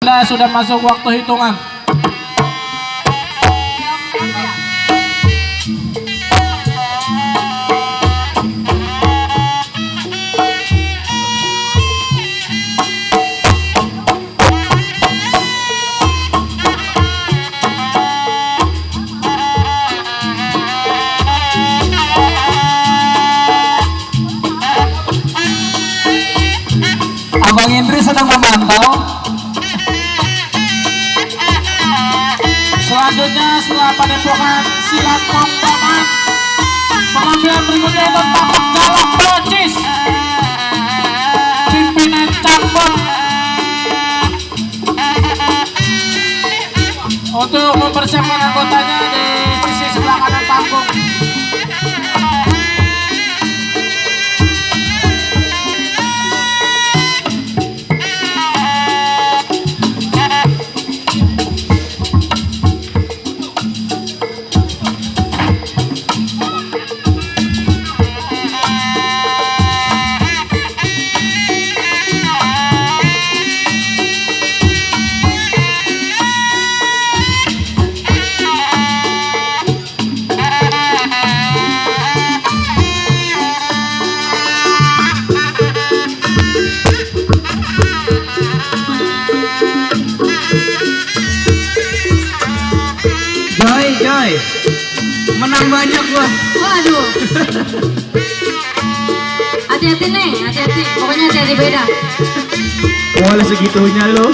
Sudah masuk waktu hitungan. Abang Indri sedang memantau. Selanjutnya setelah padepokan silat kombaman, pengambilan berikutnya itu tapak jalan Bocis pimpinan cabut untuk mempersiapkan anggotanya di sisi sebelah kanan panggung. Joy, menang banyak gua. Waduh. Hati-hati nih, hati-hati. Pokoknya hati-hati beda. Boleh segitunya lo.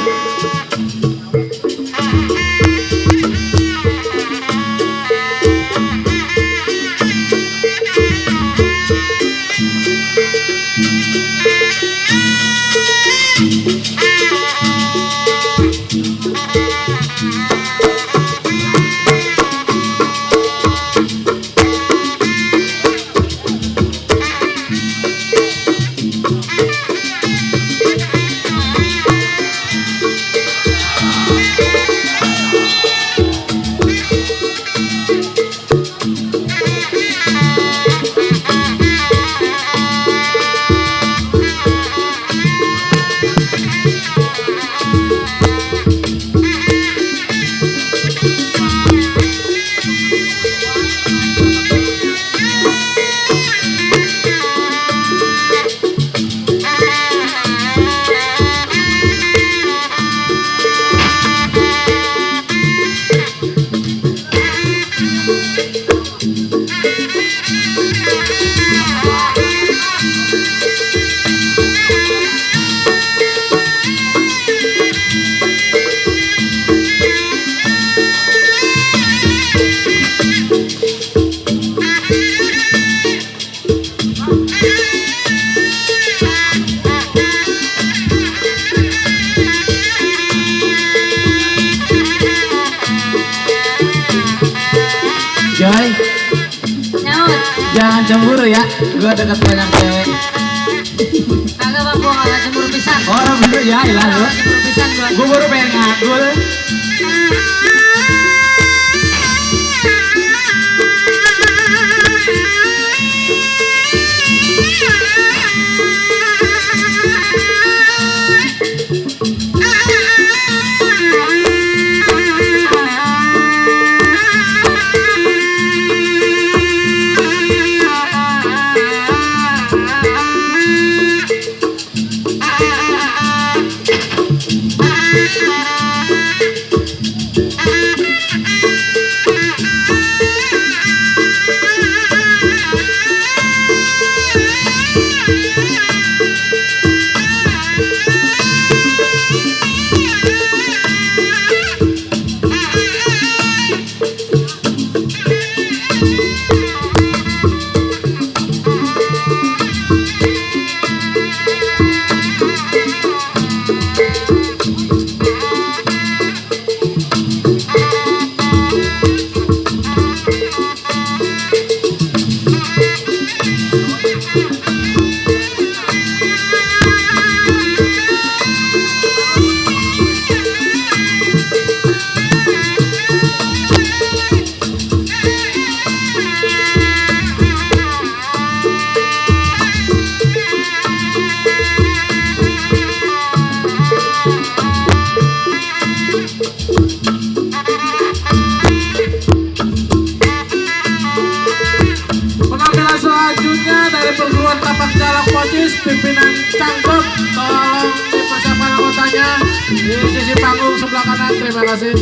Joy, Nyaut. jangan cemburu ya. Gua deket banyak cewek. Kagak bang, gua kagak cemburu pisan. Orang bener ya, ilah lo. Kagak cemburu pisan gua. Gua baru pengen ngakul. Di sisi panggung sebelah kanan, terima kasih.